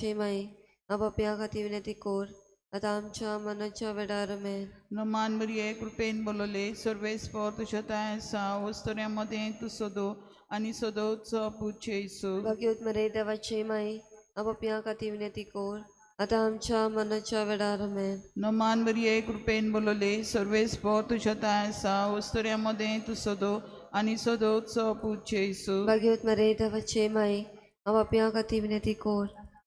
माई आपापया खातीर विनंती कोर आतां आमच्या मनाच्या वेळार आमेन. नमान मरिये कृपेन बोलले सर्वेस्पोर तुज्या ताय आसा वस्तुऱ्या मदें तूं सदो आनी सदोचो पूत जेजू. भाग्यवत मरे देवाचे माई आपापया खातीर विनंती कोर आतां आमच्या मनाच्या वेळार आमेन. नमान मरिये कृपेन बोलले सर्वेस्पोर तुज्या ताय आसा वस्तुऱ्या मदें तूं सदो आनी सदोचो पूत जेजू. भाग्यवत मरे देवाचे माई आपापया खातीर विनंती कोर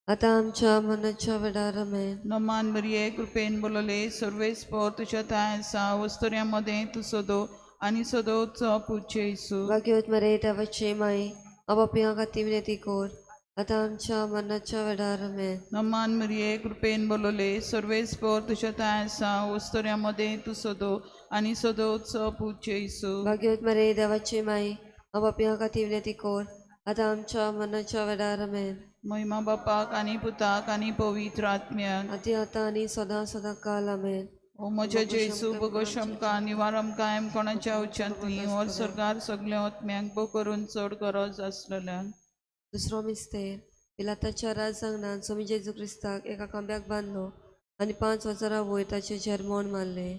आतां आमच्या मनाच्या वेळार आमेन. नमान मरिये कृपेन बोलले सर्वेस्पोर तुज्या ताय आसा वस्तुऱ्या मदें तूं सदो आनी सदोचो पूत जेजू. भाग्यवत मरे देवाचे माई आपापया खातीर विनंती कोर आतां आमच्या मनाच्या वेळार आमेन. नमान मरिये कृपेन बोलले सर्वेस्पोर तुज्या ताय आसा वस्तुऱ्या मदें तूं सदो आनी सदोचो पूत जेजू. भाग्यवत मरे देवाचे माई आपापया खातीर विनंती कोर आतां आमच्या मनाच्या वेळार आमेन. महिमा बापाक आनी पुताक आनी पवित्र आत्म्याक. आदी आतां आनी सदां सदां काल आमेन. ओ म्हज्या जेजू भोगोश आमकां निवार आमकां एम कोणाच्या उच्चांतली वर स्वर्गार सगल्या आत्म्यांक बो करून चड गरज आसलेल्यांक. दुसरो मिस्तेर पिलाताच्या राज सांगणान स्वामी जेजू क्रिस्ताक एका खांब्याक बांदलो आनी 5 वजारां वयर ताचेर जेरमोण मारलें.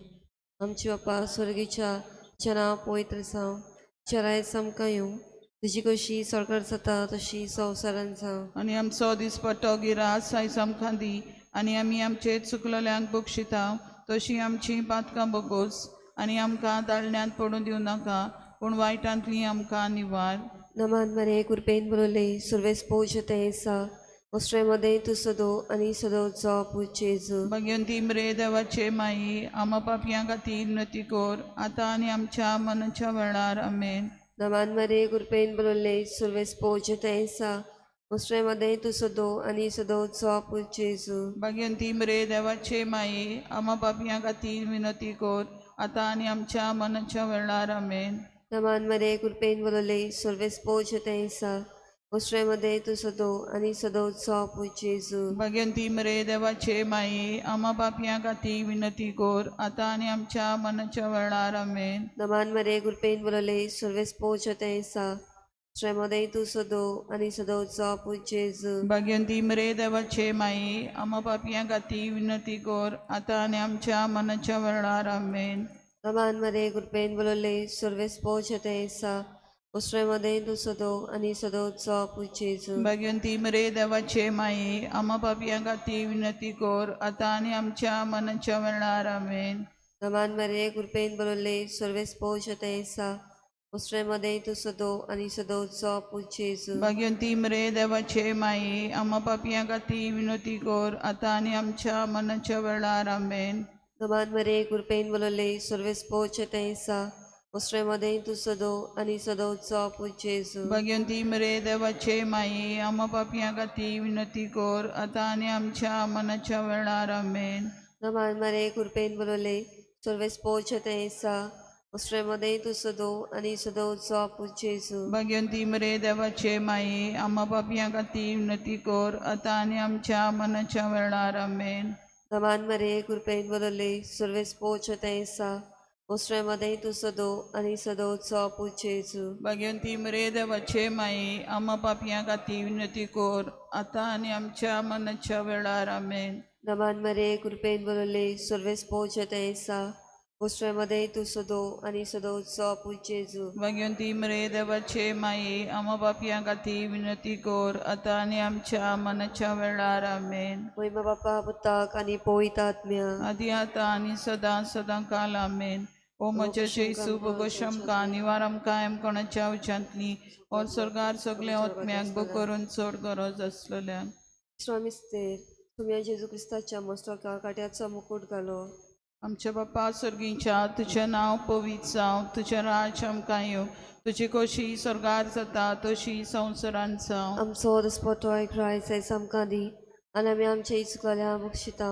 आमचे बापा स्वर्गीच्या, तुजें नांव पवित्र जावं, तुजें रायत आमकां येवं, तुजी कशी सरकार जाता तशी संवसारान जावं. आनी आमचो दिसपट्टो गिरास आयज आमकां दी आनी आमी आमचे चुकलेल्यांक बक्षिता तशी आमची पातकां बोगोस आनी आमकां दाळण्यांत पडूं दिवं नाका पूण वायटांतली आमकां निवार. नमान मरे कृपेन बरोले सुर्वेस पोज आसा ऑस्ट्रेमध्ये तूं सदो आनी सदोचो पूत जेजू. भगवंती मरे देवाचे माई आमा पापयां खातीर विनंती कर आतां आनी आमच्या मनाच्या वेळार आमेन. नमान मरे कृपेन बरोले सुर्वेस पोज आसा ऑस्ट्रेमध्ये तूं सदो आनी सदोचो पूत जेजू. भगवंती मरे देवाचे माई आमा पापयां खातीर विनंती कर आतां आनी आमच्या मनाच्या वेळार आमेन. नमान मरे कृपेन बरोले सुर्वेस पोज आसा ऑस्ट्रेमध्ये तूं सदो आनी सदोचो पूत जेजू. भगवंती मरे देवाचे माई आमा पापयां खातीर विनंती कर आतां आनी आमच्या मनाच्या वेळार आमेन. नमान मरे कृपेन बरोले सुर्वेस पोज आसा ऑस्ट्रेमध्ये तूं सदो आनी सदोचो पूत जेजू. भगवंती मरे देवाचे माई आमा पापयां खातीर विनंती कर आतां आनी आमच्या मनाच्या वेळार आमेन. नमान मरे कृपेन बरोले सुर्वेस पोज आसा ऑस्ट्रेमध्ये तूं सदो आनी सदोचो पूत जेजू. भगवंती मरे देवाचे माई आमा पापयां खातीर विनंती कर आतां आनी आमच्या मनाच्या वेळार आमेन. नमान मरे कृपेन बरोले सुर्वेस पोज आसा ऑस्ट्रेमध्ये तूं सदो आनी सदोचो पूत जेजू. भगवंती मरे देवाचे माई आमा पापयां खातीर विनंती कर आतां आनी आमच्या मनाच्या वेळार आमेन. नमान मरे कृपेन बरोले सुर्वेस पोज आसा ऑस्ट्रेमध्ये तूं सदो आनी सदोचो पूत जेजू. भगवंती मरे देवाचे माई आमा पापयां खातीर विनंती कर आतां आनी आमच्या मनाच्या वेळार आमेन. नमान मरे कृपेन बरोले सुर्वेस पोज आसा ऑस्ट्रेमध्ये तूं सदो आनी सदोचो पूत जेजू. भगवंती मरे देवाचे माई आमा पापयां खातीर विनंती कर आतां आनी आमच्या मनाच्या वेळार आमेन. नमान मरे कृपेन बरोले सुर्वेस पोज आसा ऑस्ट्रेमध्ये तूं सदो आनी सदोचो पूत जेजू. भगवंती मरे देवाचे माई आमा पापयां खातीर विनंती कर आतां आनी आमच्या मनाच्या वेळार आमेन. नमान मरे कृपेन बरोले सुर्वेस पोज आसा ऑस्ट्रेमध्ये तूं सदो आनी सदोचो पूत जेजू. भगवंती मरे देवाचे माई आमा पापयां खातीर विनंती कर आतां आनी आमच्या मनाच्या वेळार आमेन. महिमा बापा पुताक आनी पवित्र आत्म्या. आदी आतां आनी सदां सदां काल आमेन. ओ म्हज्या जेजू भोगोश आमकां निवार आमकां एम कोणाच्या उच्चांतली और स्वर्गार सगल्या आत्म्यांक बो करून चड गरज आसलेल्यांक. तिसरो मिस्तेर तुमी जेजू क्रिस्ताच्या मस्तकाक काट्याचो मुकूट घालो. आमच्या बापा स्वर्गीच्या, तुजें नांव पवित्र जावं, तुजें राज्य आमकां येवं, तुजी कशी स्वर्गार जाता तशी संवसारांत जावं. आमचो दिसपटो ग्रायस आयज आमकां दी आनी आमी आमचे चुकलेल्या बक्षिता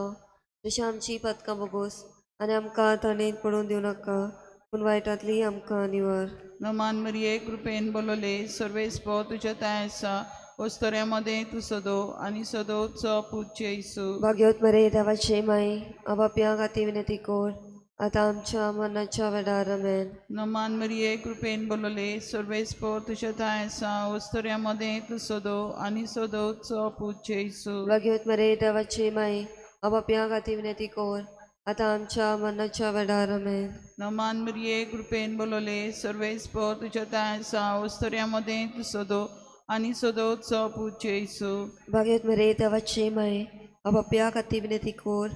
तशी आमची पदकां बोगोस आनी आमकां ताणेंत पडून दिवं नाका पूण वायटांतली आमकां निवार. नमान मरिये कृपेन बोलले सर्वेस्पो तुज्या ताय आसा वस्तऱ्या मदें तूं सदो आनी सदोचो पूत जेजू. भाग्यवत मरे देवाचे माई आबाप्या खातीर विनंती कोर आतां आमच्या मरणाच्या वेळार आमेन. नमान मरिये कृपेन बोलले सर्वेस्पोर तुज्या ठांय आसा वस्तुऱ्या मदें तूं सदो आनी सदोचो पूत जेजू. भाग्यवत मरे देवाची माई आपापया खातीर विनंती कर आतां आमच्या मरणाच्या वेळार आमेन. नमान मरिये कृपेन बोलले सर्वेस्पोर तुज्या ठांय आसा वस्तुऱ्या मदें तूं सदो आनी सदोचो पूत जेजू. भाग्यवत मरे देवाची माई आपापया खातीर विनंती कर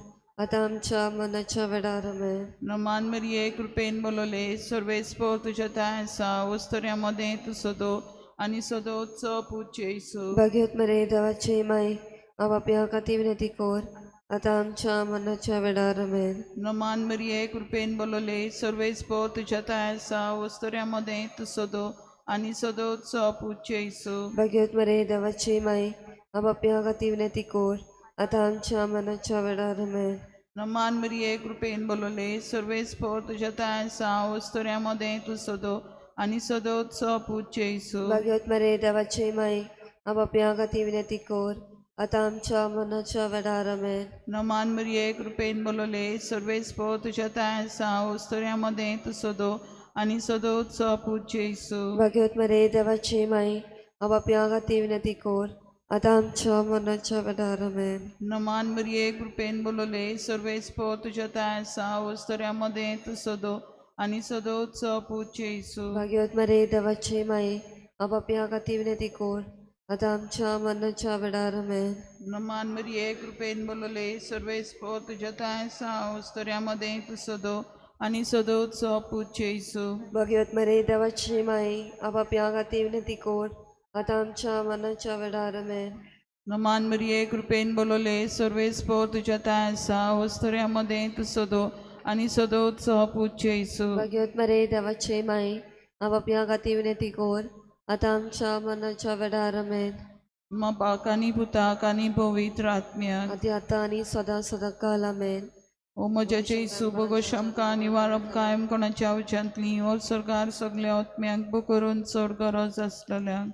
आतां आमच्या मरणाच्या वेळार आमेन. नमान मरिये कृपेन बोलले सर्वेस्पोर तुज्या ठांय आसा वस्तुऱ्या मदें तूं सदो आनी सदोचो पूत जेजू. भाग्यवत मरे देवाची माई आपापया खातीर विनंती कर आतां आमच्या मरणाच्या वेळार आमेन. नमान मरिये कृपेन बोलले सर्वेस्पोर तुज्या ठांय आसा वस्तुऱ्या मदें तूं सदो आनी सदोचो पूत जेजू. भाग्यवत मरे देवाची माई आपापया खातीर विनंती कर आतां आमच्या मरणाच्या वेळार आमेन. नमान मरिये कृपेन बोलले सर्वेस्पोर तुज्या ठांय आसा वस्तुऱ्या मदें तूं सदो आनी सदोचो पूत जेजू. भाग्यवत मरे देवाची माई आपापया खातीर विनंती कर आतां आमच्या मरणाच्या वेळार आमेन. नमान मरिये कृपेन बोलले सर्वेस्पोर तुज्या ठांय आसा वस्तुऱ्या मदें तूं सदो आनी सदोचो पूत जेजू. भाग्यवत मरे देवाची माई आपापया खातीर विनंती कर आतां आमच्या मरणाच्या वेळार आमेन. नमान मरिये कृपेन बोलले सर्वेस्पोर तुज्या ठांय आसा वस्तुऱ्या मदें तूं सदो आनी सदोचो पूत जेजू. भाग्यवत मरे देवाची माई आपापया खातीर विनंती कर आतां आमच्या मरणाच्या वेळार आमेन. नमान मरिये कृपेन बोलले सर्वेस्पोर तुज्या ठांय आसा वस्तुऱ्या मदें तूं सदो आनी सदोचो पूत जेजू. भाग्यवत मरे देवाची माई आपापया खातीर विनंती कर आतां आमच्या मरणाच्या वेळार आमेन. नमान मरिये कृपेन बोलले सर्वेस्पोर तुज्या ठांय आसा वस्तुऱ्या मदें तूं सदो आनी सदोचो पूत जेजू. भाग्यवत मरे देवाची माई आपापया खातीर विनंती कर आतां आमच्या मरणाच्या वेळार आमेन. बापाक आनी पुताक आनी पवित्र आत्म्याक आदी आतां आनी सदां सदां काल आमेन. ओ म्हज्या जेजू बोगोश आमकां निवारप कायम कोणाच्या उच्यांतली ओ सरकार सगल्या आत्म्यांक बो करून चड गरज आसलेल्यांक.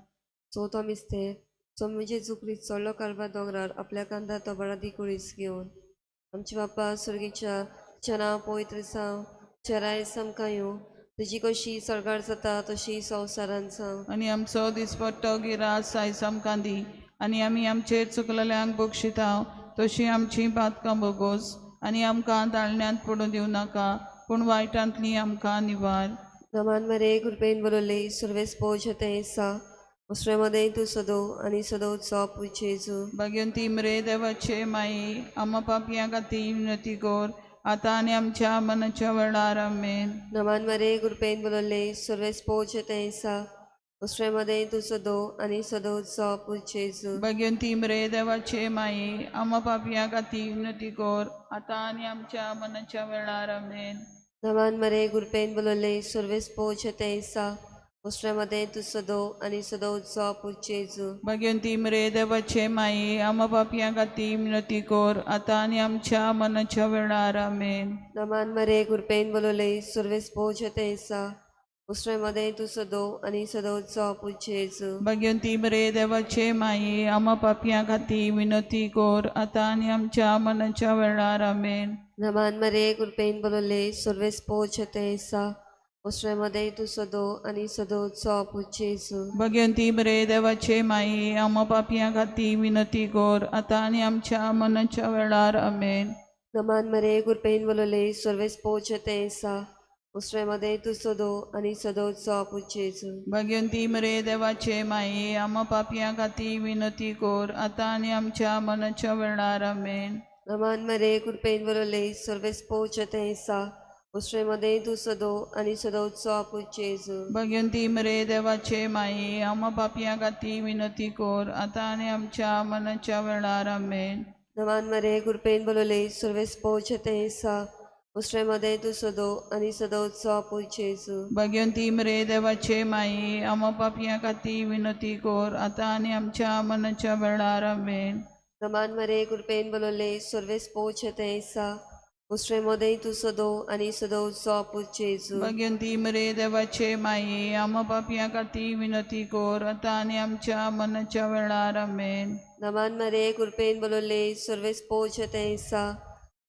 चवथो मिस्तेर स्वामी जेजू क्रिस्त चडलो कालवा दोंगरार आपल्या कांदा तोबळादी कुळीस घेवन. आमचे बापा स्वर्गीच्या तुजें नांव पवित्र जावं, तुजें राय आमकां येवं, तुजी कशी स्वर्गार जाता तशी संवसारांत जावं. आनी आमचो दिसपट्टो गिरास आयज आमकां दी आनी आमी आमचेर चुकलेल्यांक बक्षिता तशी आमची पातकां बोगोस आनी आमकां दाळण्यांत पडूं दिवं नाका पूण वायटांतली आमकां निवार. नमान मरे कृपेन बरोवले सुर्वेस पोज तें सा उसरे तूं सदो आनी सदोचो पूत जेजू. भाग्यवंती मरे देवाचे माई आमा पापयां खातीर विनंती कर आतां आनी आमच्या मनाच्या वेळार आमेन. नमान मरे कृपेन बरोवले सुर्वेस पोज तें सा उसरे तूं सदो आनी सदोचो पूत जेजू. भाग्यवंती मरे देवाचे माई आमा पापयां खातीर विनंती कर आतां आनी आमच्या मनाच्या वेळार आमेन. नमान मरे कृपेन बरोवले सुर्वेस पोज तें सा उसरे तूं सदो आनी सदोचो पूत जेजू. भाग्यवंती मरे देवाचे माई आमा पापयां खातीर विनंती कर आतां आनी आमच्या मनाच्या वेळार आमेन. नमान मरे कृपेन बरोवले सुर्वेस पोज तें सा उसरे तूं सदो आनी सदोचो पूत जेजू. भाग्यवंती मरे देवाचे माई आमा पापयां खातीर विनंती कर आतां आनी आमच्या मनाच्या वेळार आमेन. नमान मरे कृपेन बरोवले सुर्वेस पोज तें सा उसरे तूं सदो आनी सदोचो पूत जेजू. भाग्यवंती मरे देवाचे माई आमा पापयां खातीर विनंती कर आतां आनी आमच्या मनाच्या वेळार आमेन. नमान मरे कृपेन बरोवले सुर्वेस पोज तें सा उसरे तूं सदो आनी सदोचो पूत जेजू. भाग्यवंती मरे देवाचे माई आमा पापयां खातीर विनंती कर आतां आनी आमच्या मनाच्या वेळार आमेन. नमान मरे कृपेन बरोवले सुर्वेस पोज तें सा उसरे तूं सदो आनी सदोचो पूत जेजू. भाग्यवंती मरे देवाचे माई आमा पापयां खातीर विनंती कर आतां आनी आमच्या मनाच्या वेळार आमेन. नमान मरे कृपेन बरोवले सुर्वेस पोज तें सा उसरे तूं सदो आनी सदोचो पूत जेजू. भाग्यवंती मरे देवाचे माई आमा पापयां खातीर विनंती कर आतां आनी आमच्या मनाच्या वेळार आमेन. नमान मरे कृपेन बरोवले सुर्वेस पोज तें सा उसरे तूं सदो आनी सदोचो पूत जेजू. भाग्यवंती मरे देवाचे माई आमा पापयां खातीर विनंती कर आतां आनी आमच्या मनाच्या वेळार आमेन. नमान मरे कृपेन बरोवले सुर्वेस पोज तें सा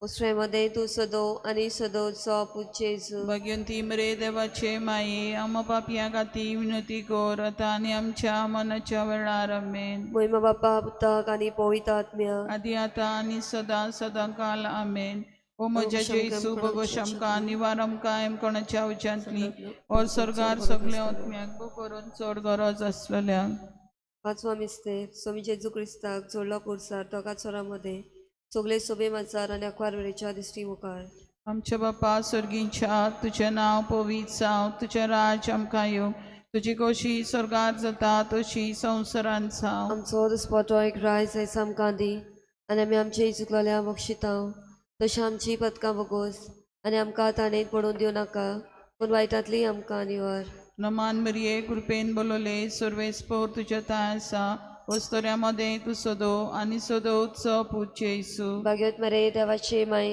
उसरे तूं सदो आनी सदोचो पूत जेजू. भाग्यवंती मरे देवाचे माये, आम्हा पापयां खातीर विनंती कर आतां आनी आमच्या मनाच्या वेळार. आमेन. मोहिमा बापा पुताक आनी पवित्र आत्म्या. आदी आतां आनी सदां सदां काल. आमेन. ओ म्हज्या जेसू, भोगोश आमकां, निवार आमकां एमकोणाच्या उज्यांतली और स्वर्गार सगल्या आत्म्याक, करून चड गरज आसलेल्यांक. पांचवा मिस्तेर. स्वामी जेजू क्रिस्ताक जोडलो पुरसार दोगा चोरां मदें सगळे सोबे माजार आनी अकवार वेळेच्या दिश्टी मुखार. आमच्या बापा स्वर्गीच्या, तुजें नांव पवित्र जावं, तुजें राज्य आमकां येवं, तुजी खोशी स्वर्गार जाता तशी संवसारांत जावं. आमचो दुस्पोटो एक रायस आयज आमकां दी आनी आमी आमचे चुकलेल्या बक्षितां तशें आमची पदकां बोगोस आनी आमकां ताणें पडून दिवं नाका पूण वायटांतली आमकां निवार. नमान मरिये, कृपेन बोलवले, सर्वेस्पोर तुज्या थांय आसा, वस्तोऱ्या मदें तूं सदो आनी सदोचो पूत जेजू. भाग्यवत मरे देवाची माई,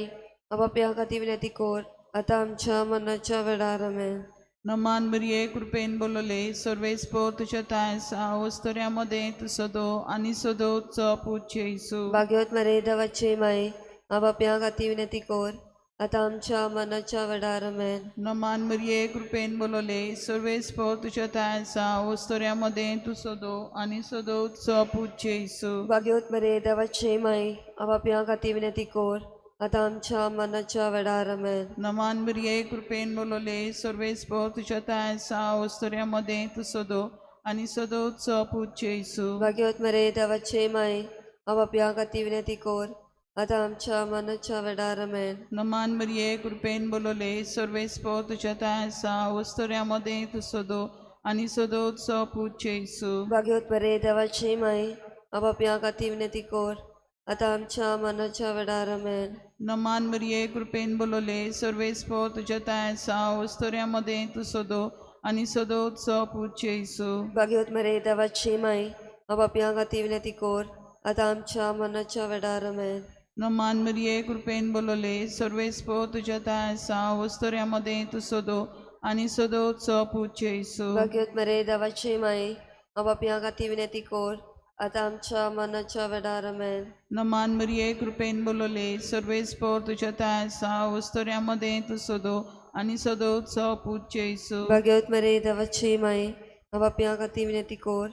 आपापया खातीर विनंती कर आतां आमच्या मरणाच्या वेळार. आमेन. नमान मरिये, कृपेन बोलवले, सर्वेस्पोर तुज्या थांय आसा, वस्तोऱ्या मदें तूं सदो आनी सदोचो पूत जेजू. भाग्यवत मरे देवाची माई, आपापया खातीर विनंती कर आतां आमच्या मरणाच्या वेळार. आमेन. नमान मरिये, कृपेन बोलवले, सर्वेस्पोर तुज्या थांय आसा, वस्तोऱ्या मदें तूं सदो आनी सदोचो पूत जेजू. भाग्यवत मरे देवाची माई, आपापया खातीर विनंती कर आतां आमच्या मरणाच्या वेळार. आमेन. नमान मरिये, कृपेन बोलवले, सर्वेस्पोर तुज्या थांय आसा, वस्तोऱ्या मदें तूं सदो आनी सदोचो पूत जेजू. भाग्यवत मरे देवाची माई, आपापया खातीर विनंती कर आतां आमच्या मरणाच्या वेळार. आमेन. नमान मरिये, कृपेन बोलवले, सर्वेस्पोर तुज्या थांय आसा, वस्तोऱ्या मदें तूं सदो आनी सदोचो पूत जेजू. भाग्यवत मरे देवाची माई, आपापया खातीर विनंती कर आतां आमच्या मरणाच्या वेळार. आमेन. नमान मरिये, कृपेन बोलवले, सर्वेस्पोर तुज्या थांय आसा, वस्तोऱ्या मदें तूं सदो आनी सदोचो पूत जेजू. भाग्यवत मरे देवाची माई, आपापया खातीर विनंती कर आतां आमच्या मरणाच्या वेळार. आमेन. नमान मरिये, कृपेन बोलवले, सर्वेस्पोर तुज्या थांय आसा, वस्तोऱ्या मदें तूं सदो आनी सदोचो पूत जेजू. भाग्यवत मरे देवाची माई, आपापया खातीर विनंती कर आतां आमच्या मरणाच्या वेळार. आमेन. नमान मरिये, कृपेन बोलवले, सर्वेस्पोर तुज्या थांय आसा, वस्तोऱ्या मदें तूं सदो आनी सदोचो पूत जेजू. भाग्यवत मरे देवाची माई, आपापया खातीर विनंती कर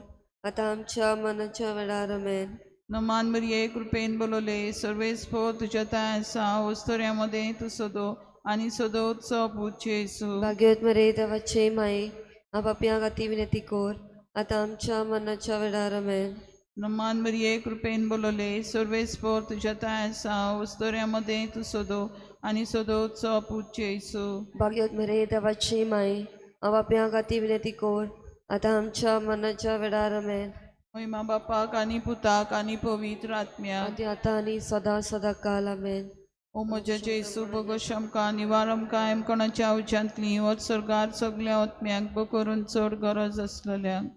आतां आमच्या मरणाच्या वेळार. आमेन. नमान मरिये, कृपेन बोलवले, सर्वेस्पोर तुज्या थांय आसा, वस्तोऱ्या मदें तूं सदो आनी सदोचो पूत जेजू. भाग्यवत मरे देवाची माई, आपापया खातीर विनंती कर आतां आमच्या मरणाच्या वेळार. आमेन. नमान मरिये, कृपेन बोलवले, सर्वेस्पोर तुज्या थांय आसा, वस्तोऱ्या मदें तूं सदो आनी सदोचो पूत जेजू. भाग्यवत मरे देवाची माई, आपापया खातीर विनंती कर आतां आमच्या मरणाच्या वेळार. आमेन. महिमा बापाक आनी पुताक आनी पवित्र आत्म्याक. आदी आतां आनी सदां सदां काल. आमेन. ओ म्हज्या जेजू, भोगोश आमकां, निवार आमकां एमकोणाच्या उज्यांतली, वच स्वर्गार सगल्या आत्म्यांक, करून चड गरज आसलेल्यांक.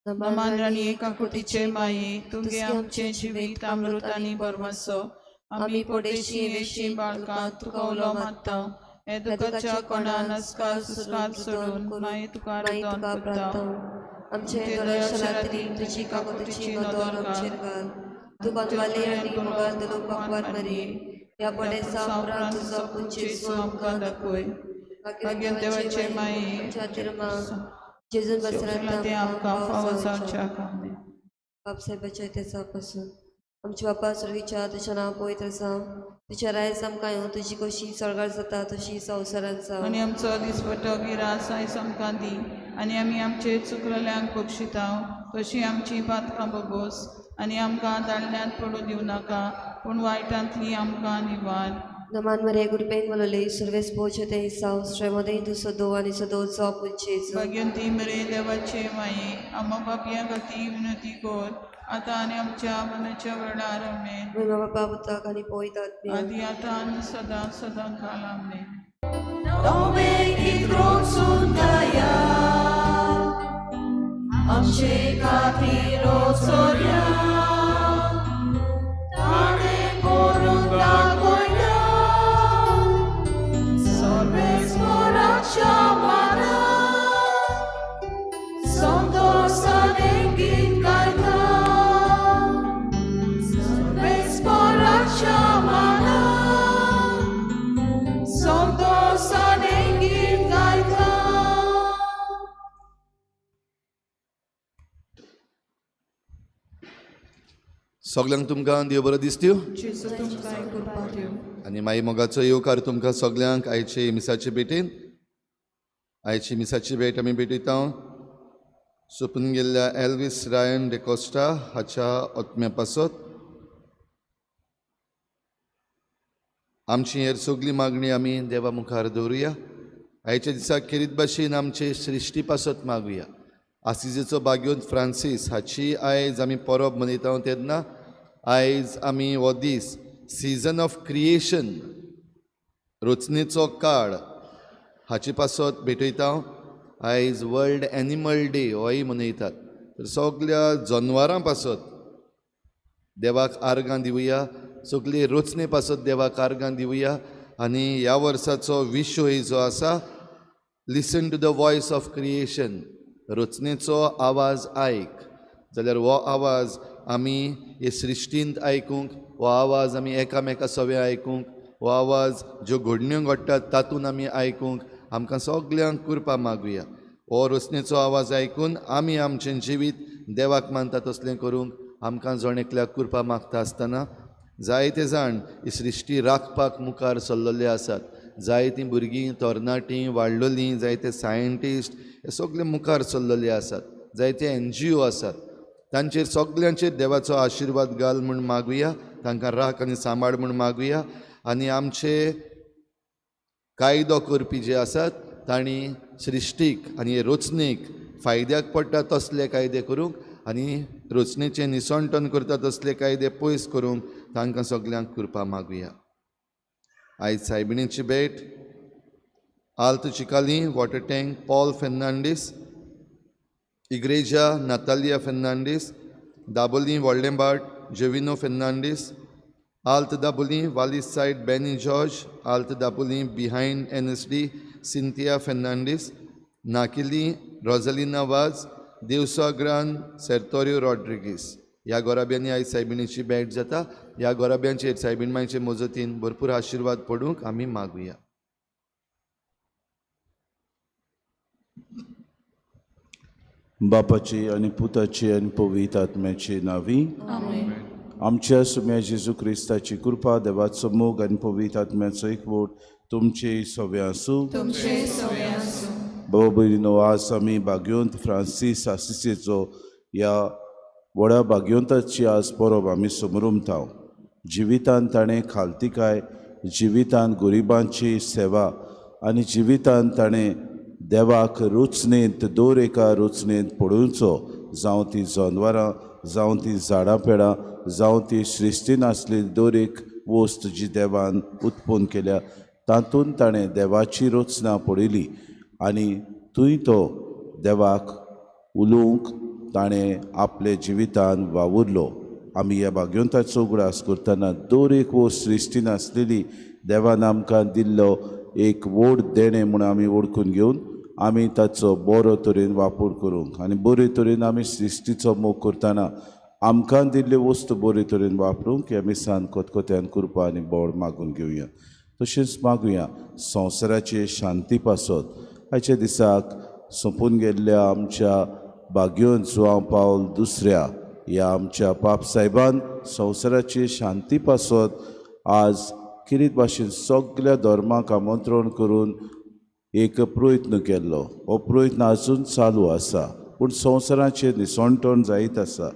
नमान राणी, काकुटीचे माये, तुगे आमचें जिवीत अमृत आनी भरवंसो. आमी परदेशी वेशी बाळकां तुका उलो मारता, हे दुखाच्या कोणान अस्कार सुस्कार सोडून माई तुका माई रुदन तुका करता. प्रार्थना. आमचे दर्शनांतली तुजी काकुटीची नदर आमचेर घाल. तूं बांदवाली आनी मुखार भगवान मरी ह्या पडेसा उपरांत तुजो पूत जेजू आमकां दाखय. भाग्यवंत देवाचे माये, आमच्या तिरमाक जेजून बसरांत ते आमकां फावो जावच्या. जावच्या. आमेन. बाप साहेबाच्या तेजापासून. आमच्या बापा स्वर्गीच्या, तुझ्या नांव पवित्र जावं, तुझ्या रायस आमकां येवं, तुजी कशी स्वर्गार जाता तशी संवसारांत जावं. आनी आमचो दिसपट्टो गिरास आयज आमकां दी आनी आमी आमचे चुकलेल्यांक बक्षिता तशी आमची पातकां बोगोस आनी आमकां दाळण्यांत पडूं दिवं नाका पूण वायटांतली आमकां निवार. नमान मरे कृपेन बोलवले, सर्वेस पोचते साव श्रेमदे तूं सदो आनी सदोचो पूत जेजू. भाग्यंती मरे देवाचे माये, आम्हा पापयां खातीर विनंती कर आतां आनी आमच्या मनाच्या वेळार. आमेन. महिमा बापा पुताक आनी पवित्र आत्म्याक. आदी आतां आनी सदां सदां काल. आमेन. नवे रोचून आमचे खातीर चोरया ताणें करून दाखयल्या सर्वेस्पराच्या मनात संतोषाने गीत गायता सर्वेस्पराच्या मनात. सगल्यांक तुमकां देव बरो दिसत्यो जेजू तुमकां कृपा दिवं. आनी माई मोगाचो येवकार तुमकां सगल्यांक आयचे मिसाचे भेटेन. आयची मिसाची भेट आमी भेटयता सोंपून गेल्ल्या एल्वीस रायन डिकोस्टा हाच्या आत्म्या पासत. आमची हेर सगली मागणी आमी देवा मुखार दवरुया. आयच्या दिसा खेरीत भाशेन आमचे सृश्टी पासत मागुया. आसिजेचो बाग्योन फ्रांसीस हाची आयज आमी परब मनयता तेन्ना आयज आमी हो दीस सिजन ऑफ क्रिएशन रचनेचो काळ हाचे पासत भेटयता. आयज वर्ल्ड एनिमल डे होय मनयतात. तर सगल्या जनवरां पासत देवाक आर्गां दिवया, सगली रचने पासत देवाक आर्गां दिवया. आनी ह्या वर्साचो विशय जो आसा listen to the voice of creation, रचनेचो आवाज आयक. जाल्यार हो आवाज आमी हे सृश्टींत आयकूंक, हो आवाज आमी एकामेका सवे आयकूंक, हो आवाज ज्यो घडण्यो घडटात तातूंत आमी आयकूंक आमकां सगल्यांक कृपा मागुया. हो रचनेचो आवाज आयकून आमी आमचें जिवीत देवाक मानता तसलें करूंक आमकां जण एकल्याक कृपा मागता आसतना जायते जाण ही सृश्टी राखपाक मुखार सरलेले आसात. जायतीं भुरगीं तरणाटीं वाडलेलीं, जायते सायंटिस्ट हे सगळे मुखार सरलेले आसात, जायते एनजीओ आसात. तांचेर सगल्यांचेर देवाचो आशिर्वाद घाल म्हूण मागुया, तांकां राख आनी सांबाळ म्हूण मागुया. आनी आमचे कायदो करपी जे आसात तांणी सृश्टीक आनी रचनेक फायद्याक पडटा तसले कायदे करूंक आनी रचनेचें निसणटण करता तसले कायदे पयस करूंक तांकां सगल्यांक कृपा मागुया. आयज सायबिणीची भेट Alto Chicalim water tank Paul Fernandes, Igreja Natalia Fernandes, Dabolim Voldembhat Jovino Fernandes, Alt Dabolim Valis side Benny George, Alt Dabolim behind NSD Cynthia Fernandes, Nakili Rosalina Vaz, Devsa Gran Sertorio Rodrigues. ह्या गोराब्यांनी आयज सायबिणीची भेट जाता. ह्या गोराब्यांचेर सायबीण मायचे मजतीन भरपूर आशिर्वाद पडूंक आमी मागुया. बापाची आनी पुताची आनी पवित्र आत्म्याची नांवी आमच्या सुम्या जेजू क्रिस्ताची कृपा, देवाचो मोग आनी पवित्र आत्म्याचो एकवट तुमचे सवे आसूं. बाबा भयणीनो, आज आमी भाग्यवंत फ्रांसीस आसिसेचो ह्या व्हडा भाग्यवंताची आज परब आमी समरुमता. जिवितान ताणें खालतिकाय, जिवितान गरिबांची सेवा आनी जिवितान ताणें देवाक रचनेंत दर एका रचनेंत पळोवचो, जावं ती जनवरां, जावं ती झाडां पेडां, जावं ती सृश्टीन आसली दर एक वस्त जी देवान उत्पन्न केल्या तातूंत ताणें देवाची रचना पळयली आनी थंय तो देवाक उलोवंक ताणें आपले जिवितान वावुरलो. आमी ह्या भाग्यवंताचो उगडास करतना दर एक वस्त सृश्टीन आसलेली देवान आमकां दिल्लो एक व्हड देणें म्हूण आमी वळखून घेवन आमी ताचो बरो तरेन वापर करूंक आनी बरे तरेन आमी सृश्टीचो मोग करतना आमकां दिल्ल्यो वस्तू बरे तरेन वापरूंक ह्या मिसान खतखत्यान कृपा आनी बळ मागून घेवया. तशेंच मागुया संवसाराचे शांती पासत. आयच्या दिसाक सोंपून गेल्ल्या आमच्या भाग्यवंत जुआंव पावल दुसऱ्या ह्या आमच्या पाप सायबान संवसाराचे शांती पासत आज किरीत भाशेन सगल्या धर्माक आमंत्रण करून एक प्रयत्न केल्लो. हो प्रयत्न आजून चालू आसा, पूण संवसाराचेर निसणटण जायत आसा.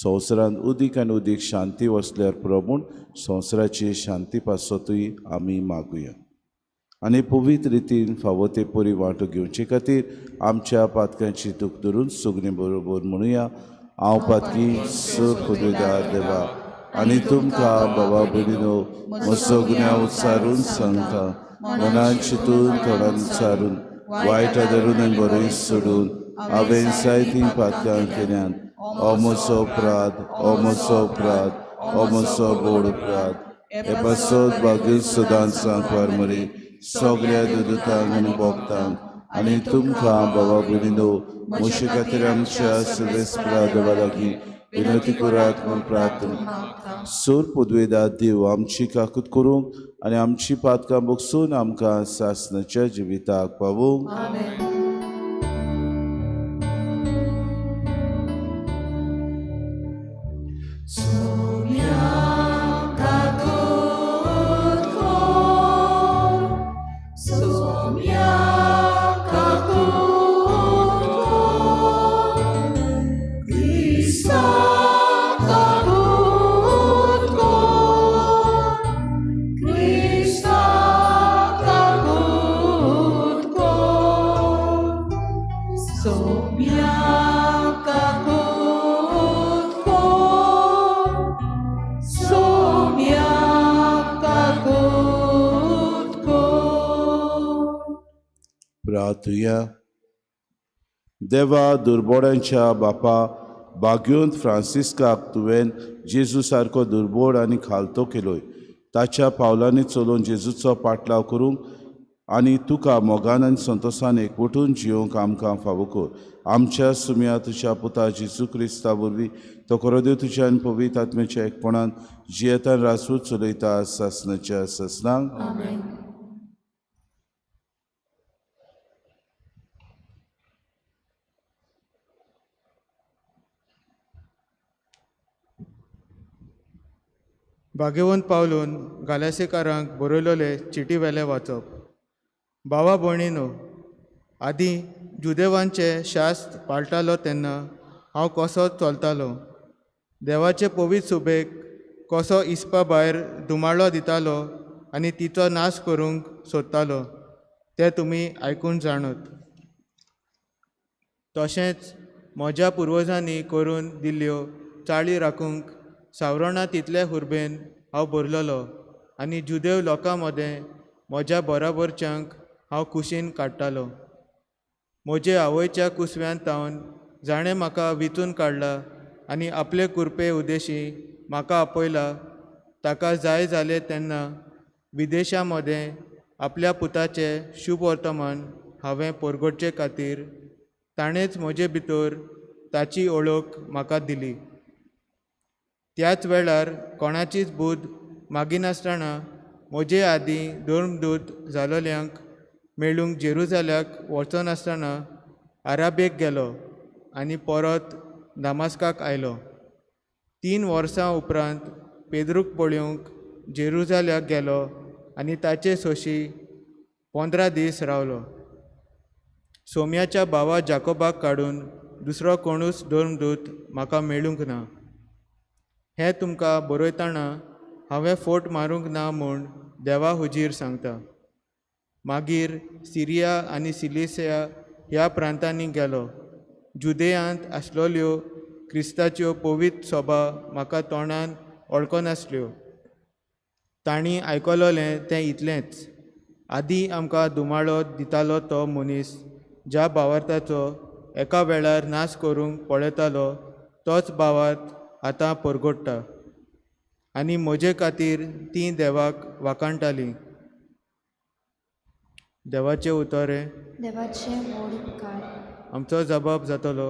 संवसारांत उदीक आनी उदीक शांती वसल्यार पुरो म्हूण संवसाराची शांती पासतूय आमी मागुया. आनी पवित्र रितीन फावो ते परी वांटो घेवचे खातीर आमच्या पातकांची दूख धरून सुगणी बरोबर म्हणुया. हांव पातकी स पदवीदार देवा आनी तुमकां बाबा भयणीनो म्हजो गुन्यांव उच्चारून सांगता, मनान चिंतून तोंडान उच्चारून वायट धरून आनी बरें सोडून हांवें जायतीं पातकां केल्यात. हो म्हजो अपराध, हो म्हजो अपराध, हो म्हजो व्हड अपराध. हे पासत भाग्य सदांच सांकवार मरे सगळ्या दुदुतांक आनी भोगतांक आनी तुमकां बाबा भयणीनो म्हजे खातीर आमच्या सर्वेस्परा देवा लागीं विनंती करात म्हूण प्रार्थना. सोर पदवेदा देव आमची काकूत करूंक आनी आमची पातकां बगसून आमकां सासणाच्या जिविताक पावोवंक. So प्रार्थुया. देवा दुर्बोड्यांच्या बापा, बाग्योंत फ्रांसिस्काक तुवें जेजू सारको दुर्बोड आनी खालतो केलोय. ताच्या पावलांनी चलोवन जेजूचो पाटलाव करूंक आनी तुका मोगान आनी संतोशान एकवटून जियोंक आमकां फावो कर. आमच्या सुम्या तुज्या पुता जेजू क्रिस्ता वरवीं तो कोरोदेव तुज्या आनी पवित्र आत्म्याच्या एकपणान जियेतान राजवट चलयता सासनाच्या सासनाक. भाग्यवंत पावलून गालासीकारांक बरयलोले चिटी वेलें वाचप. भावा भयणीनो, आदीं जुदेवांचें शास्त्र पाळटालो तेन्ना हांव कसो चलतालो, देवाचे पवित्र सुबेक कसो इस्पा भायर धुमाळो दितालो आनी तिचो नाश करूंक सोदतालो तें तुमी आयकून जाणत. तशेंच म्हज्या पुर्वजांनी करून दिल्ल्यो चाळी राखूंक सावरणां तितले हुर्बेन हांव भरलेलो आनी जुदेव लोकां मदें म्हज्या बराबरच्यांक हांव कुशीन काडटालो. म्हजे आवयच्या कुसव्यांत तावन जाणें म्हाका विंचून काडला आनी आपले कुरपे उदेशी म्हाका आपयला ताका जाय जालें तेन्ना विदेशां मदें आपल्या पुताचें शुभ वर्तमान हांवें परगटचे खातीर ताणेंच म्हजे भितर ताची ओळख म्हाका दिली. त्याच वेळार कोणाचीच बुद्द मागिनासतना म्हजे आदीं धर्मदूत जालोल्यांक मेळूंक जेरुजाल्याक वचनासतना आराबेक गेलो आनी परत दामास्काक आयलो. 3 वर्सां उपरांत पेद्रूक पळोवंक जेरुजाल्याक गेलो आनी ताचे सोशी 15 दीस रावलो. सोम्याच्या भावा जाकोबाक काडून दुसरो कोणूच धर्मदूत म्हाका मेळूंक ना. हें तुमकां बरयतना हांवें फोट मारूंक ना म्हूण देवा हुजीर सांगता. मागीर सिरिया आनी सिलिसिया ह्या प्रांतांनी गेलो. जुदेयांत आसलोल्यो क्रिस्ताच्यो पवित्र सभा म्हाका तोंडान वळखनासल्यो. तांणी आयकलोलें तें इतलेंच, आदीं आमकां धुमाळो दितालो तो मनीस ज्या भावार्थाचो एका वेळार नाश करूंक पळयतालो तोच भावार्थ आतां परगट्टा आनी म्हजे खातीर तीं देवाक वाखाणटालीं. देवाचें उतर हें. देवाचें व्हड उपकार. आमचो जबाब जातलो,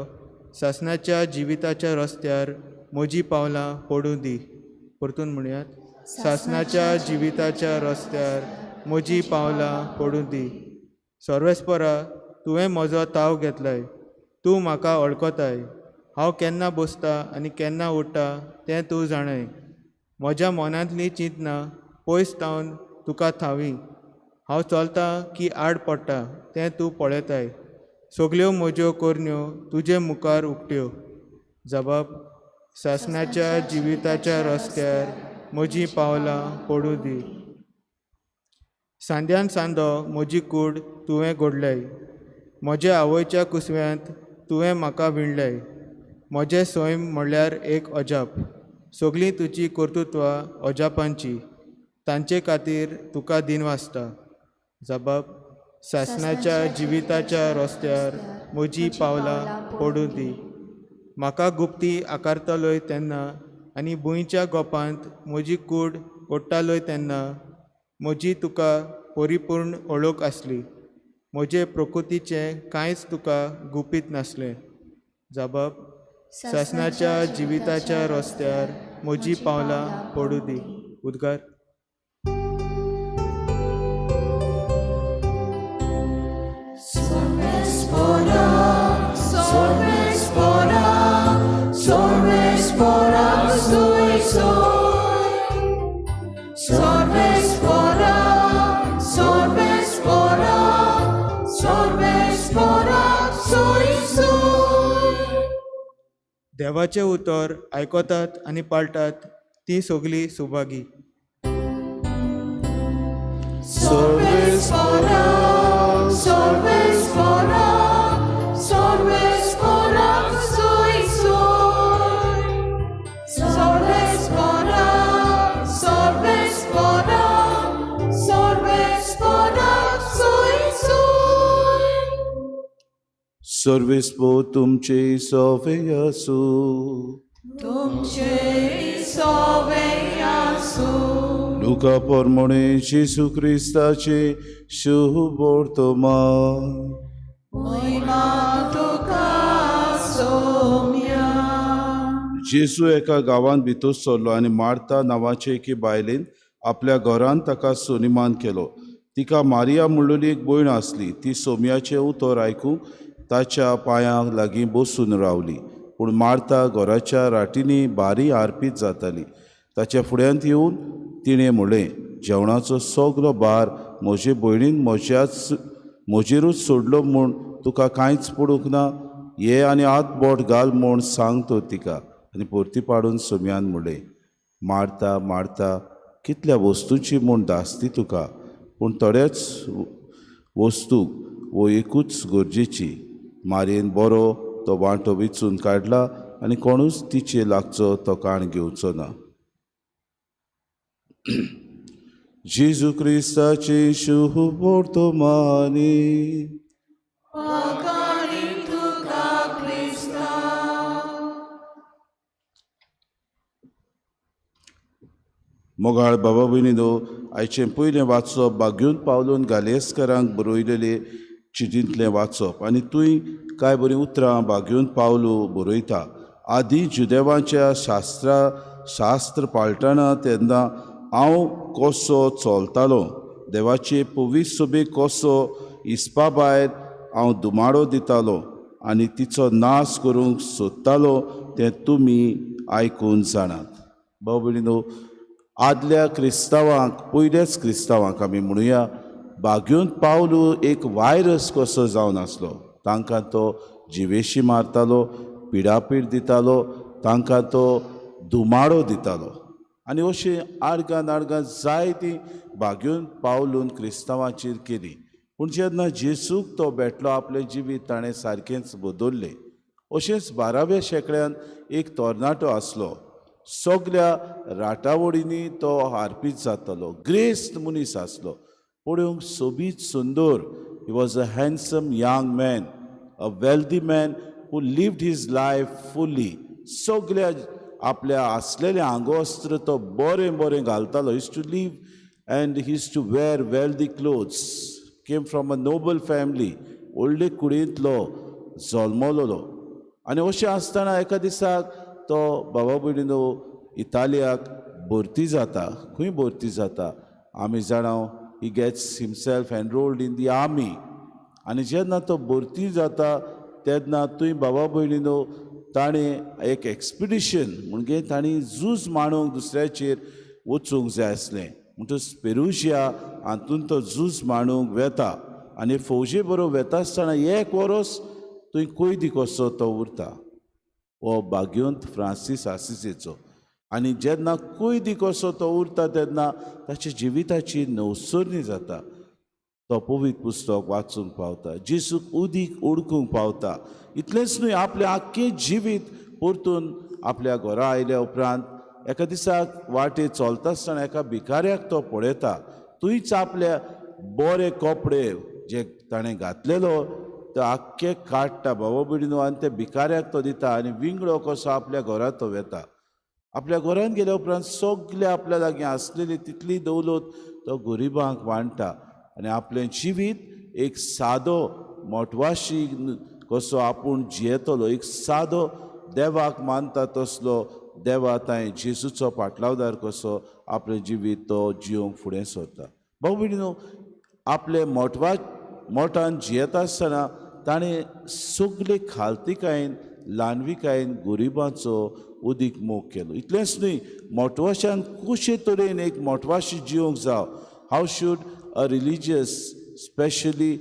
सासणाच्या जिविताच्या रस्त्यार म्हजीं पावलां पडूं दी. परतून म्हणयात, सासणाच्या जिविताच्या रस्त्यार म्हजीं पावलां पडूं दी. सर्वेस्परा, तुवें म्हजो ताव घेतलाय, तूं म्हाका वळखताय. हांव केन्ना बसता आनी केन्ना उठ्ठा तें तूं जाणाय. म्हज्या मनांतलीं चिंतनां पयस तावन तुका थावी. हांव चलतां की आड पडटा तें तूं पळयताय. सगल्यो म्हज्यो करण्यो तुजे मुखार उक्त्यो. जबाब, सासणाच्या जिविताच्या रस्त्यार म्हजीं पावलां पडूं दी. सांद्यान सांदो म्हजी कूड तुवें घडलय, म्हज्या आवयच्या कुसव्यांत तुवें म्हाका विणलय. म्हजें सैम म्हणल्यार एक अजाप, सगळीं तुजी कर्तृत्वां अजापांची, तांचे खातीर तुका दिनवासता. जबाब, सासणाच्या जिविताच्या रस्त्यार म्हजीं पावलां पडूं दी. म्हाका गुप्ती आकारतलोय तेन्ना आनी भुंयच्या गोपांत म्हजी कूड ओडटालोय तेन्ना म्हजी तुका परिपूर्ण ओळख आसली. म्हजे प्रकृतीचें कांयच तुका गुपीत नासलें. जबाब, सासणाच्या जिविताच्या रस्त्यार म्हजीं पावलां पडूं दी. उद्गार. देवाचें उतर आयकतात आनी पाळटात ती सगळीं सुभागी. सर्वेस्पोर तुमचे सोवे आसूं. तुमचे सोवे आसूं. लुका पोरमोणे जेजू क्रिस्ताचे शुभ वर्तमान. मोहिमा तुका सोम्या. जेजू एका गांवांत भितर सरलो आनी मार्ता नांवाचे एके बायलेन आपल्या घरांत ताका सोनिमान केलो. तिका मारिया म्हणलेली एक भयण आसली. ती सोम्याचें उतर आयकूंक ताच्या पांयांक लागीं बसून रावली. पूण मार्ता घराच्या राटींनी भारी आरपीत जाताली. ताच्या फुड्यांत येवन तिणें म्हणलें, जेवणाचो सगलो भार म्हजे भयणीन म्हजेरूच सोडलो म्हूण तुका कांयच पडूंक ना. ये आनी हात बोट घाल म्हूण सांग तो तिका. आनी परती पाडून सोम्यान म्हणलें, मार्ता मार्ता, कितल्या वस्तूंची म्हूण धास्ती तुका, पूण थोड्याच वस्तूक वो एकूच गरजेची. मारयेन बरो तो वांटो विचून काडला आनी कोणूच तिचे लागचो तो काण घेवचो ना. जेजू क्रिस्ताचे शुभ वर्तमानी. वाखाणी तुका क्रिस्ता. मोगाळ बाबा भयणीनो, आयचें पयलें वाचप बागेवन पावलून गालेस्करांक बरयलेले चिटींतलें वाचप. आनी तूंय कांय बरीं उतरां बागेवन पावलू बरयता. आदी जुदेवाच्या शास्त्र पाळटना तेन्ना हांव कसो चलतालो, देवाचे पवित्र सोबेक कसो हिसपा भायर हांव दुमाडो दितालो आनी तिचो नाश करूंक सोदतालो तें तुमी आयकून जाणात. भाव भयणीनो, आदल्या क्रिस्तांवांक, पयल्याच क्रिस्तांवांक आमी म्हणुया, बागेवन पावलू एक वायरस कसो जावन आसलो. तांकां तो जिवेशी मारतालो, पिडापीड दितालो, तांकां तो दुमाडो दितालो. आनी अशीं आडगां नाडगां जायतीं बागेवन पावलून क्रिस्तांवाचेर केली. पूण जेन्ना जेसूक तो भेटलो, आपलें जिवीत ताणें सारकेंच बदल्लें. अशेंच 12व्या शेंकड्यान एक तरणाटो आसलो. सगल्या राटावळींनी तो हारपीत जातालो. ग्रेस्त मनीस आसलो, पळोवंक सोबीत सुंदर. He was a handsome young man, a wealthy man who lived his life fully. सगल्या आपल्या आसलेलें आंगवस्त्र तो बरें बरें घालतालो. He used to live and he used to wear wealthy clothes. Came from a noble family. व्हडले कुडींतलो जल्मलोलो. आनी अशें आसतना एका दिसाक तो बाबा भयणीनो इतालियाक भरती जाता. खंय भरती जाता आमी जाणा, he gets himself enrolled in the army. आनी जेन्ना तो भरती जाता तेन्ना तुंय बाबा भयणीनो ताणें एक एक्सपिडिशन म्हणजे तांणी झूज मांडूंक दुसऱ्याचेर वचूंक जाय आसलें. म्हणटच पेरुशिया हातूंत तो झूज मांडूंक वेता आनी फौजे बरोबर वेता आसतना एक वरोस थंय कैदी कसो तो उरता. हो बागेवंत फ्रांसीस आसिसेचो. आनी जेन्ना कैदी कसो तो उरता तेन्ना ताच्या जिविताची नवसरणी जाता. तो पवित्र पुस्तक वाचूंक पावता, जेजूक उदीक ओडकूंक पावता. इतलेंच न्हय, आपलें आख्खें जिवीत परतून आपल्या घरा आयल्या उपरांत एका दिसाक वाटे चलता आसतना एका भिकाऱ्याक तो पळयता. थंयच आपल्या बरे कपडे जे ताणें घातलेलो तो आख्खे काडटा बाबा भयणीनो आनी त्या भिकाऱ्याक तो दिता आनी विंगडो कसो आपल्या घरांत तो वेता. आपल्या घरांत गेल्या उपरांत सगळे आपल्या लागीं आसलेली तितली दौलत तो गरिबांक वांट्टा आनी आपलें जिवीत एक सादो मोटवाशी कसो आपूण जियेतलो, एक सादो देवाक मानता तसलो देवा तांय जेजूचो पाटलावदार कसो आपलें जिवीत तो जियोंक फुडें सरता. भाव भयणीनो, आपले मोठान जियेता आसतना ताणें सगळे खालतीकायेन ल्हानविकायेन गरिबांचो उदीक मोग केलो. इतलेंच न्हय, मोटवाशान कशे तरेन एक मोटवाशी जिवंक जाव, how should a religious specially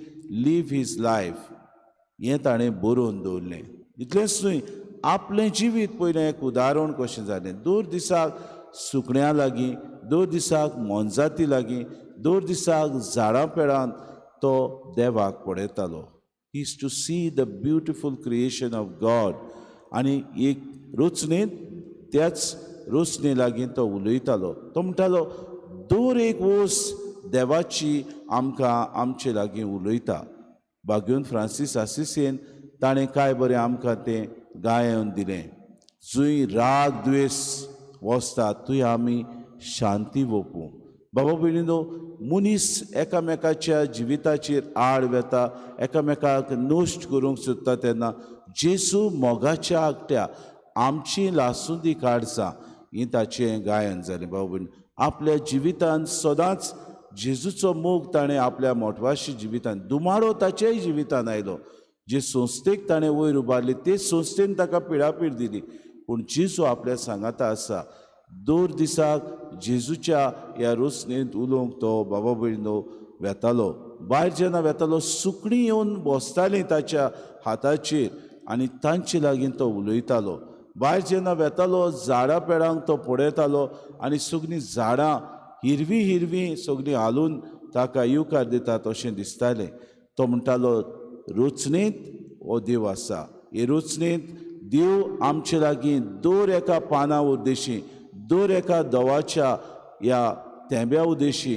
live his life, हें ताणें बरोवन दवरलें. इतलेंच न्हय, आपलें जिवीत पयलें एक उदाहरण कशें जालें. दर दिसाक सुकण्यां लागीं, दर दिसाक मोनजाती लागीं, दर दिसाक झाडां पेडांत तो देवाक पळयतालो. He used to see the beautiful creation of God. आनी एक रचणेंत त्याच रचणे लागीं तो उलयतालो. तो म्हणटालो, दर एक वस्त देवाची आमकां आमचे लागीं उलयता. बागेवन फ्रांसीस आसिसेन ताणें काय बरें आमकां तें गायन दिलें. जंय राग द्वेश वसता थंय आमी शांती वोपूं. बाबा भयणीनो, मनीस एकामेकाच्या जिविताचेर आड वेता, एकामेकाक नश्ट करूंक सोदता तेन्ना जेजू मोगाच्या आगट्या आमची लासुंदी काडसा ही ताचें गायन जालें. बाबा भयणी, आपल्या जिवितान सदांच जेजूचो मोग ताणें आपल्या मोटवाशी जिवितान, दुमाडो ताचेय जिवितान आयलो. जे संस्थेक ताणें वयर उबारली ते संस्थेन ताका पिडापीड दिली, पूण जेजू आपल्या सांगाता आसा. दर दिसाक जेजूच्या ह्या रोसणेंत उलोवंक तो बाबा भयणीनो वेतालो. भायर जेन्ना वेतालो सुकणीं येवन बसतालीं ताच्या हाताचेर आनी तांचे लागीं तो उलयतालो. भायर जेन्ना वेतालो झाडां पेडांक तो पळयतालो आनी सगळीं झाडां हिरवीं हिरवीं सगळीं हालून ताका येवकार दितात अशें दिसतालें. तो म्हणटालो रोचणेंत हो देव आसा, हे रोचणेंत देव आमचे लागीं दर एका पाना उद्देशी, दर एका दवाच्या ह्या तेंब्या उद्देशी,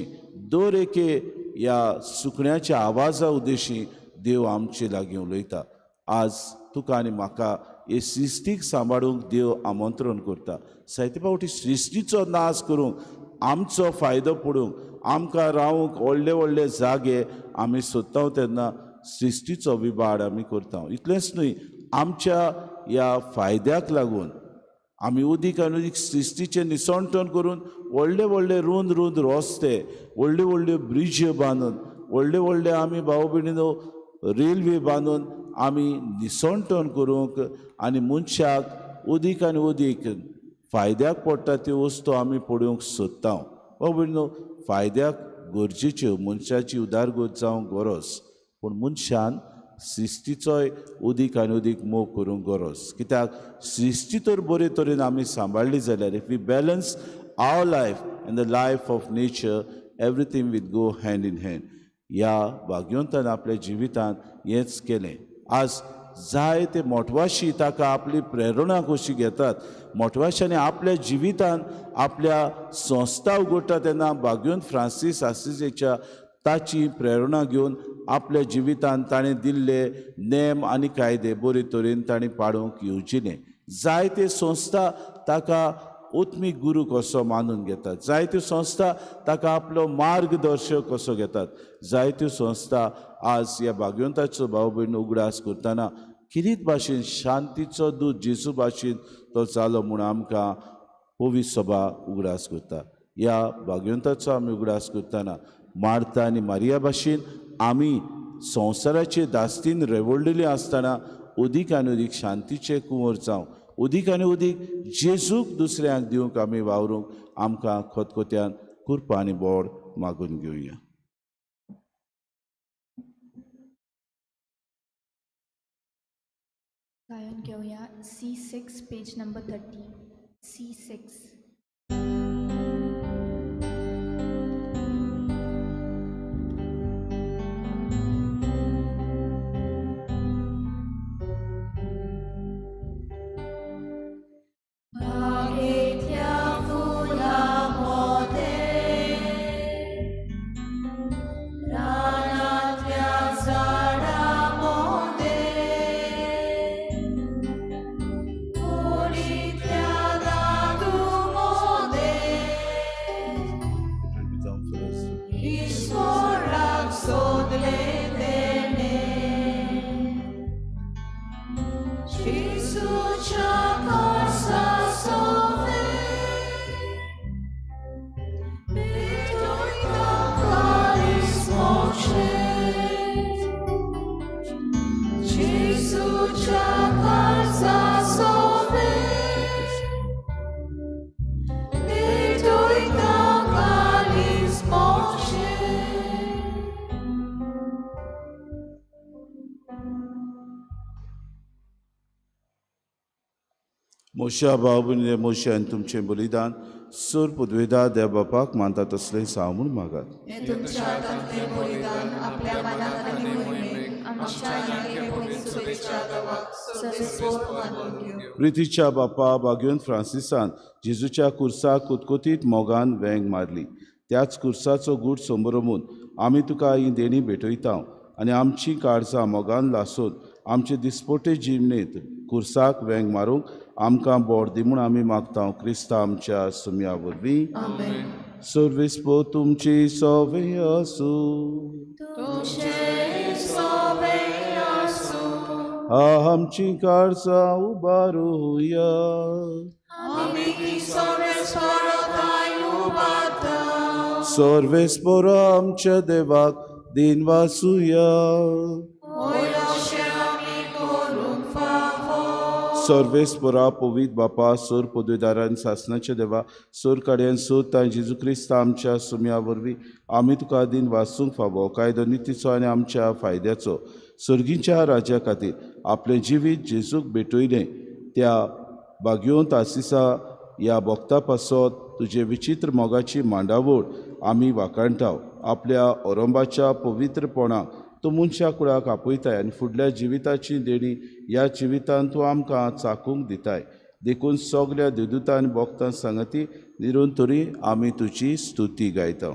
दर एके ह्या सुकण्याच्या आवाजा उद्देशी देव आमचे लागीं उलयता. आज तुका आनी म्हाका हे सृश्टीक सांबाळूंक देव आमंत्रण करता. जायते फावटी सृश्टीचो नाश करूंक, आमचो फायदो पडूंक, आमकां रावूंक व्हडले व्हडले जागे आमी सोदता तेन्ना सृश्टीचो विबाड आमी करता. इतलेंच न्हय, आमच्या ह्या फायद्याक लागून आमी उदीक आनी उदीक सृश्टीचें निसणटण करून व्हडले व्हडले रूंद रूंद रस्ते, व्हडल्यो व्हडल्यो ब्रिज्यो बांदून, व्हडले व्हडले आमी भाव भयणीनो रेल्वे बांदून आमी निसणटण करूंक आनी मनशाक उदीक आनी उदीक फायद्याक पडटा त्यो वस्तू आमी पळोवंक सोदता. भाव भयणीनो, फायद्याक गरजेच्यो मनशाची उदारगत जावंक गरज, पूण मनशान सृश्टीचोय उदीक आनी उदीक मोग करूंक गरज. कित्याक सृश्टी तर बरे तरेन आमी सांबाळ्ळी जाल्यार, if we balance our life and the life of nature, everything will go hand in hand. ह्या भाग्यवंतान आपल्या जिवितांत हेंच केलें. आज जायते मोटवाशी ताका आपली प्रेरणा कशी घेतात. मोटवाशांनी आपल्या जिवितांत आपल्या संस्था उगडटा तेन्ना भाग्यवंत फ्रांसीस आसिजेच्या ताची प्रेरणा घेवन आपल्या जिवितांत ताणें दिल्ले नेम आनी कायदे बरे तरेन ताणें पाळूंक येवजिलें. जायते संस्था ताका उत्मीक गुरू कसो मानून घेतात, जायत्यो संस्था ताका आपलो मार्गदर्शक कसो घेतात. जायत्यो संस्था आज ह्या भाग्यवंताचो भाव भयण उगडास करतना किरीत भाशेन शांतीचो दूत जेजू भाशेन तो जालो म्हूण आमकां पवित्र सभा उगडास करता. ह्या भाग्यवंताचो आमी उगडास करतना मार्ता आनी मारिया भाशेन आमी संवसाराचे दास्तीन रेवडलेली आसतना उदीक आनी उदीक शांतीचे कुंवर जावं, उदीक आनी उदीक जेजूक दुसऱ्यांक दिवंक आमी वावरूंक आमकां खतखत्यान कृपा आनी बोड मागून घेवया. गायन घेवया C6 page number 30. C6. मोशा भाव मोशान तुमचें बलिदान सोर पुदवेदा देव बापाक मानता तसलें साव म्हूण मागात. प्रितीच्या बापा बाग्योन फ्रांसिसान जेजूच्या कुर्साक कुतकुतीत मोगान वेंग मारली. त्याच कुर्साचो गूट संभ्रमून आमी तुका ही देणी भेटयता आनी आमची काळजां मोगान लासून आमचे दिसपोटे जिणेंत कुर्साक वेंग मारूंक आमकां बोर दी म्हूण आमी मागता क्रिस्ता आमच्या सुम्या वरवीं. सर्वेस पो तुमची सवे आसूं. आमची काळजां उबारुया. सर्वेस्पोरा आमच्या देवाक दिन वासुया. सर्वेस्पोरा पवित्र बापा सोर पदवीदारान सासनाच्या देवा सोर काडयान सोद तां जेजू क्रिस्त आमच्या सुम्या वरवीं आमी तुका दिन वासूंक फावो कायदो नितीचो आनी आमच्या फायद्याचो सर्गीच्या राज्या खातीर आपलें जिवीत जेजूक भेटयलें त्या भाग्योंत आसिसा ह्या भोक्ता पासत तुजे विचित्र मोगाची मांडावळ आमी वाखाणटाव. आपल्या ओरंबाच्या पवित्रपणाक तूं मनशा कुळाक आपयताय आनी फुडल्या जिविताची देणी ह्या जिवितांत तूं आमकां चाकूंक दिताय. देखून सगल्या देवदूतां आनी भोक्तां सांगाती निरंतरी आमी तुजी स्तुती गायता.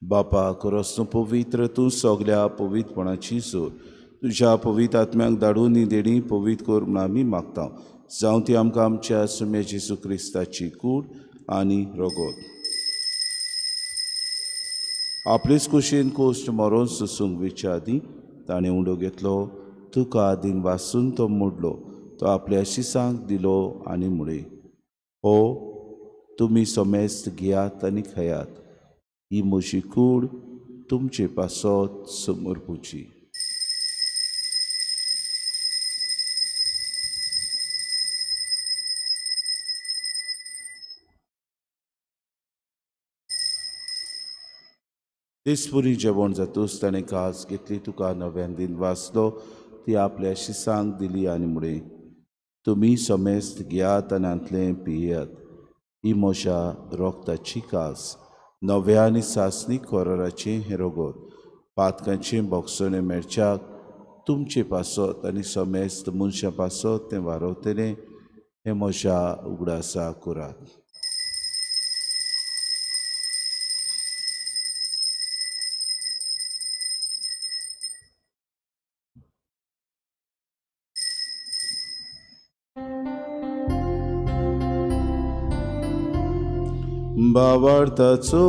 बापा कोरस तूं पवित्र तूं सगल्या पवित्रपणाची जोर तुज्या पवित्र आत्म्याक धाडून ही देणी पवित्र कर म्हूण आमी मागता. जावं ती आमकां आमच्या सुम्या जेजू क्रिस्ताची कूड आनी रगत. आपलेच कुशीन कोश्ट मरोन सोसूंक वेच्या आदीं ताणें उंडो घेतलो, तुका दिन वासून तो मोडलो, तो आपल्या शिसांक दिलो आनी म्हळें, हो तुमी समेस्त घेयात आनी खायात, ही म्हजी कूड तुमचे पासत समर्पुची. तेचपुरी जेवण जातूच ताणें कास घेतली, तुका नव्यान दिन वाचलो, ती आपल्या शिसांक दिली आनी म्हळें, तुमी समेस्त घेयात आनी हांतलें पियात, ही म्हज्या रोगताची कास नव्या आनी सासणी कोराराचें हें रगत पातकांचें बोगसणें मेळच्याक तुमचे पासत आनी समेस्त मनशां पासत तें वारवतलें, हें म्हज्या उगडासा करात. भावार्थाचो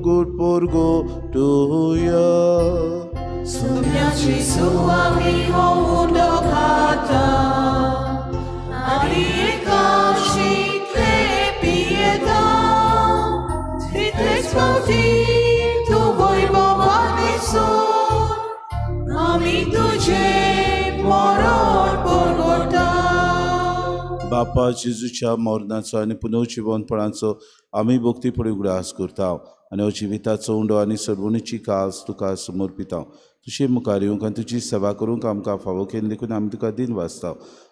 गुड पोरगो टुया सुम्याची सुवामी हो उंडो खाता आनी एकाशींतले पियेता तितलेच फावटी तूं वैभवान सोड आमी तुजें मरण परगटा. बापा जेजूच्या मरणाचो आनी पुनर्जिवनपणाचो आमी भक्तीपणी उगडास करता आनी हो जिविताचो उंडो आनी सर्वणीची कास तुका समर्पिता. तुजे मुखार येवंक आनी तुजी सेवा करूंक आमकां फावो केली देखून आमी तुका दिन वाचता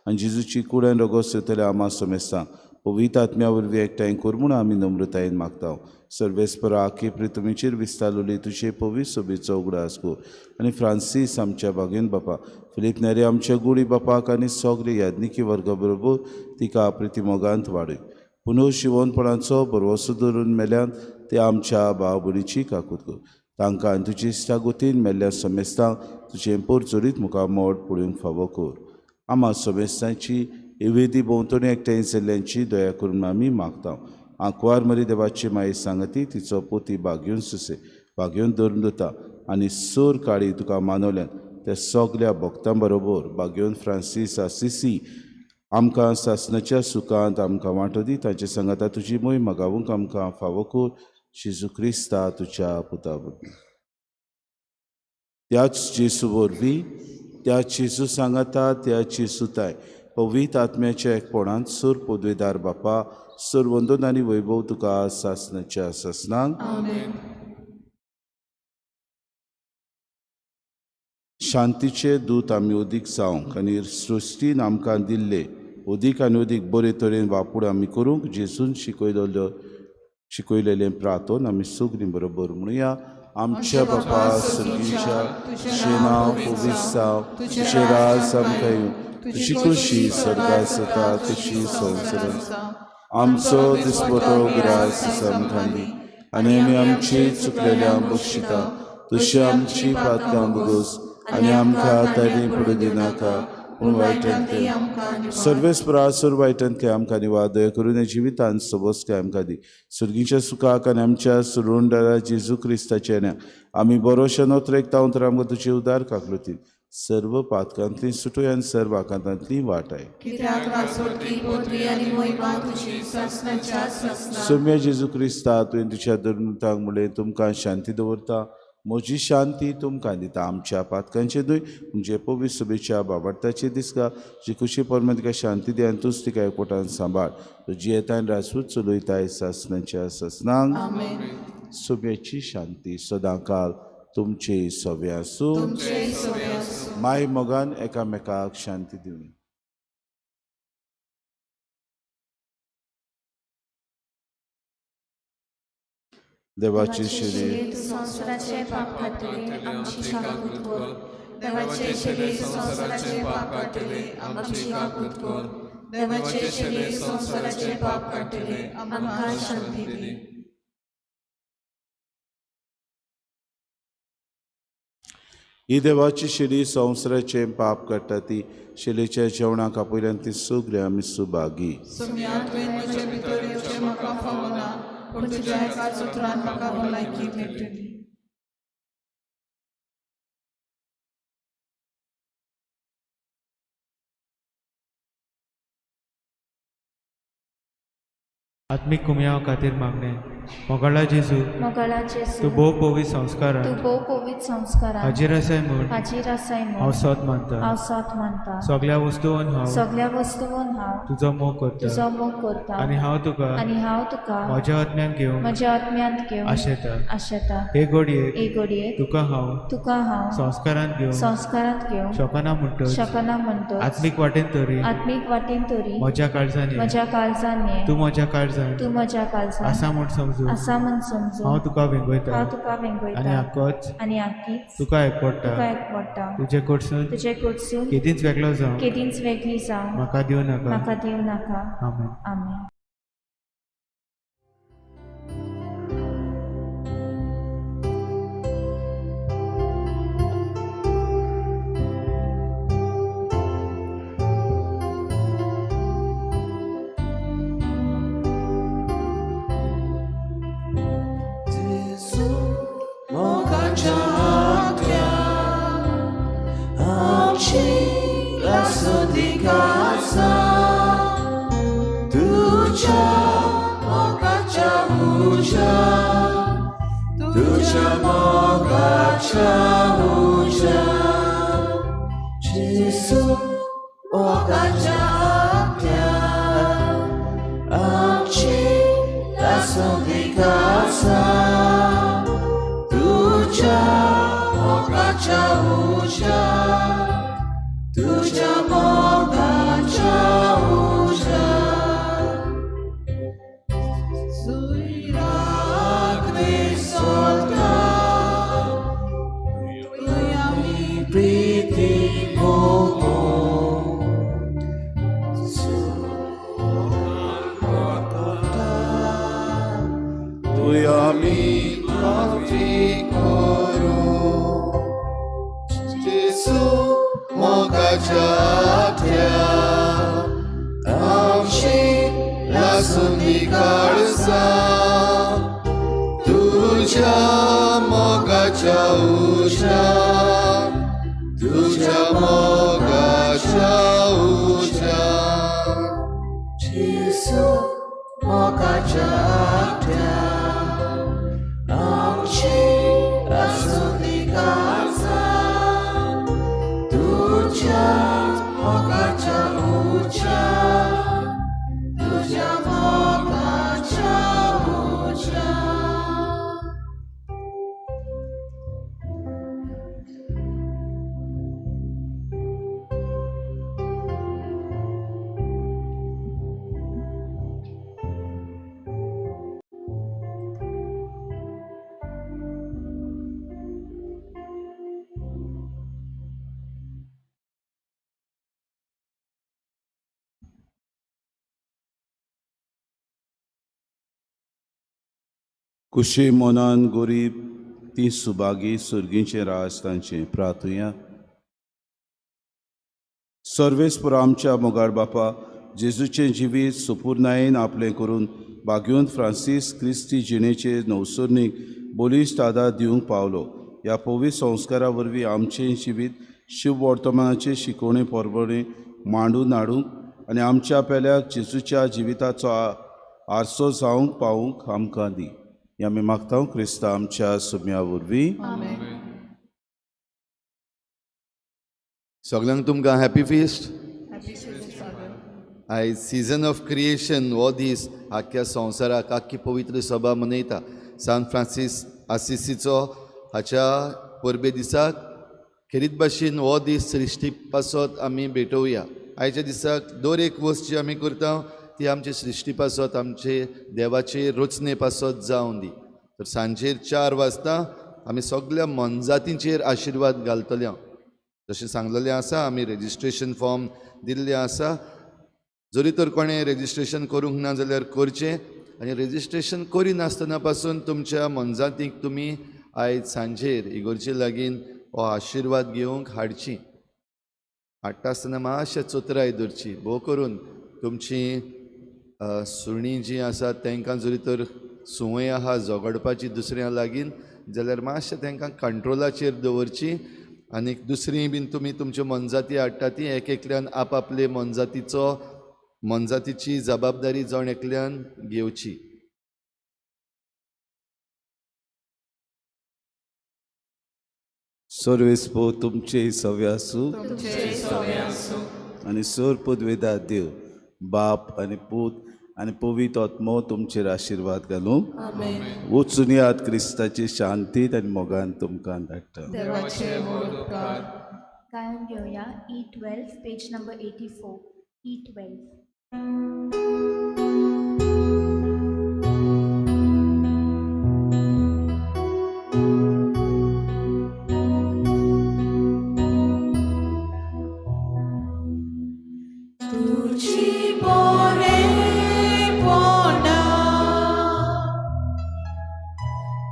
आनी जेजूची कूड आनी रगत सोयतले आमा समेस्ता पवित्र आत्म्या वरवीं एकठांय कर म्हूण आमी नम्रतायेन मागता. सर्वेस्परा आखी पृथ्वीचेर विस्तारलेली तुजे पवित्र सोबेचो उगडास कर आनी फ्रांसीस आमच्या बागेन बापा, फिलीप नेरी आमच्या गुडी बापाक आनी सगळे याज्ञिकी वर्गा बरोबर तिका प्रितीमोगांत वाडय. पुनर्जिवनपणाचो भरवंसो धरून मेल्यान ते आमच्या भाव भयणीची काकूत कर. तांकां आनी तुजी इश्टागतीन मेल्ल्या समेस्तांक तुजें पोरचोरीत मुखार मोड पळोवंक फावो कर. आमा समेस्तांची इवेदी भोंवतणी एकठांय जाल्ल्यांची दया करून आमी मागता. आंकवार मरी देवाची माई सांगती तिचो पोती बागेवन सुसे बागेवन धरून दिता आनी सोर काळी तुका मानवल्यान त्या सगल्या भक्तां बरोबर बागेवन फ्रांसीस आसिसी आमकां सासणाच्या सुखांत आमकां वांटो दी. तांचे सांगाता तुजी मोय मागावूंक आमकां फावो कर. जेजू क्रिस्ता तुज्या पुता वरवीं. त्याच जेजू वरवीं, त्याच जेजू सांगाता, त्याच जेजू ताय पवित्र आत्म्याच्या एकपणांत सूर पदवेदार बापा सूर वंदन आनी वैभव तुका सासणाच्या सासणांक. शांतीचे दूत आमी अदीक जावंक आनी सृश्टीन आमकां दिल्ले अदीक आनी अदीक बरे तरेन वापूड आमी करूंक जेजून शिकयलेलें प्रार्थन आमी सगळीं बरोबर म्हणुया. आमच्या बापा सर्गीच्या, तुजें नांव पवित्र जावं, तुजें राज आमकां येवं, तुजी खोशी स्वर्गात जाता तशी संवसारांत. आमचो दिसपटो ग्रास आमकां दी आनी आमी आमची चुकलेल्या बक्षिता तशी आमची पातकां बगोस आनी आमकां ताणी पडूं दिनाका पूण वायटांतले सर्वेस्परा सर्व वायटांतले आमकां निवार. दया करून ह्या जिवितांत सबस्काय आमकां दी. सर्गीच्या सुखाक आनी आमच्या सुरुंडारा जेजू क्रिस्ताच्या येण्याक आमी बरोशे नोत्रेकता तर आमकां तुजे उदार काकलुतीन सर्व पातकांतली सुटोय आनी सर्व आकांतांतली वाटाय. सोम्या जेजू क्रिस्ता, तुवें तुज्या धर्मतांक म्हणलें तुमकां शांती दवरता, म्हजी शांती तुमकां दिता. आमच्या पातकांचे न्हय म्हणजे पवित्र सभेच्या बाबार्थाचे दिसका जी खुशी परमें तिका शांती दी आनी तूंच तिका एकवटान सांबाळ. तुजी येतान राजपूत चलयताय सासणाच्या सासणांक. सोम्याची शांती सदांकाल तुमचे सवे आसूं. माय मोगान एकामेकाक शांती दिवं. देवाचे शरीर संवसाराचे पाप काडटले आमची काकूत कर. देवाचे शरीर संवसाराचे पाप काडटले आमची काकूत कर. देवाचे शरीर संवसाराचे पाप काडटले आमकां शांती दी. ही देवाची शिरी संवसाराचें पाप काडटा ती शिलेच्या जेवणाक आपयल्यान ती सगळी आमी सुभागी. सोम्या, तुवें म्हजे भितर येवचें म्हाका फावना, पूण तुज्या एकाच उतरान म्हाका भलायकी मेळटली. आत्मीक कुमयाव खातीर मागणें. मोगाळा जेजू, मोगाळा जेजू, तूं भोव पवित्र संस्कारान तूं भोव पवित्र संस्कारान हाजीर आसाय म्हूण हाजीर आसाय म्हूण हांव सत मानता. हांव सत मानता. सगल्या वस्तून हांव सगल्या वस्तून हांव तुजो मोग करता तुजो मोग करता आनी हांव तुका आनी हांव तुका म्हज्या आत्म्यान घेवन म्हज्या आत्म्यांत घेवन आशेता. आशेता. हे घडयेक हे घडयेक तुका हांव तुका हांव संस्कारांत घेवन संस्कारांत घेवन शकना म्हणटच शकना म्हणटच आत्मीक वाटेन तरी आत्मीक वाटेन तरी म्हज्या काळजान ये. म्हज्या काळजान ये. तूं म्हज्या काळजान तूं म्हज्या काळजान आसा म्हूण समजून आसा म्हूण समजून हांव तुका वेंगयता हांव तुका आनी वेंगयता आकच आनी आकीच तुका एकवडटा. तुका एकवडटा. तुजे कडसून तुजे कडसून केदींच वेगळो जावं केदींच वेगळी जावं म्हाका दिवं नाका. म्हाका दिवं नाका. आमेन. आमेन. तुय आमी माफी करूं. जेसू मोगाच्या आठ्या आमची लासून काळसा तुझ्या मोगाच्या उशा तुझ्या मोगाच्या उशा. जेसू मोगाच्या आठ्या आमची आसुंदी काळजा तुझ्या मोगाच्या उच्या तुझ्या मोगाच्या उच्या. कुशी मनान गोरीब ती सुभागी, सुर्गींचें राज तांचें. प्रार्थुया. सर्वेस्पर आमच्या मोगाळ बापा, जेजूचें जिवीत सुपुर्णायेन आपलें करून भाग्योन फ्रांसीस क्रिस्ती जिणेचे नवसरणीक बळिश्ट आदार दिवंक पावलो. ह्या पवित्र संस्कारा वरवीं आमचें जिवीत शिववर्तमानाचे शिकोवणे परबणे मांडून हाडूंक आनी आमच्या पेल्याक जेजूच्या जिविताचो आरसो जावंक पावूंक आमकां दी. हें आमी मागता क्रिस्ता आमच्या सुम्या वरवीं. सगळ्यांक तुमकां हॅपी फिस्ट. आयज सिजन ऑफ क्रिएशन हो दीस आख्ख्या संवसाराक आख्खी पवित्र सभा मनयता. सान फ्रांसीस आसिसीचो हाच्या परबे दिसाक खेरीत भाशेन हो दीस सृश्टी पासत आमी भेटोवया. आयच्या दिसाक दर एक वस्त जी आमी करता ती आमचे सृश्टी पासत, आमचे देवाचे रचने पासत जावं दी. तर सांजेर 4 वाजता आमी सगल्या मोनजातींचेर आशिर्वाद घालतले. जशें सांगलेलें आसा, आमी रेजिस्ट्रेशन फॉर्म दिल्लें आसा. जरी तर कोणें रेजिस्ट्रेशन करूंक ना जाल्यार करचें आनी रेजिस्ट्रेशन करिनासतना पासून तुमच्या मोनजातींक तुमी आयज सांजेर इगोर्जे लागीं हो आशिर्वाद घेवंक हाडची. हाडटा आसतना मातशें चतुराय धरची, भोव करून तुमची सुणीं जीं आसात तांकां जरी तर संवय आहा झगडपाची दुसऱ्या लागीं जाल्यार मातशें तांकां कंट्रोलाचेर दवरची. आनी दुसरी बीन तुमी तुमच्यो मोनजाती हाडटा ती एक एकल्यान आपआपले मोनजातीची जबाबदारी जण एकल्यान घेवची. सर्वेस्पर तुमचे सवे आसूं आनी सर पदवेदार देव बाप आनी पूत आनी पवित्र आत्मो तुमचेर आशिर्वाद घालूं. वचून याद क्रिस्ताची शांतीत आनी मोगान तुमकां धाडटा. गायन घेवया E12 page number 84. E12. तुझी बरेपणा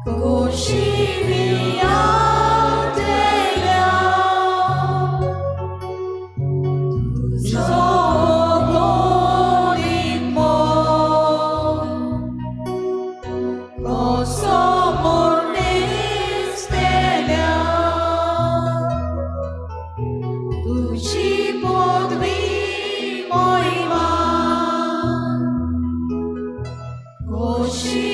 कोशिनिया तेल्या तुजो गोरीब मोग कसो मनीस तेल्या तुझी पदवी महिमा कोशी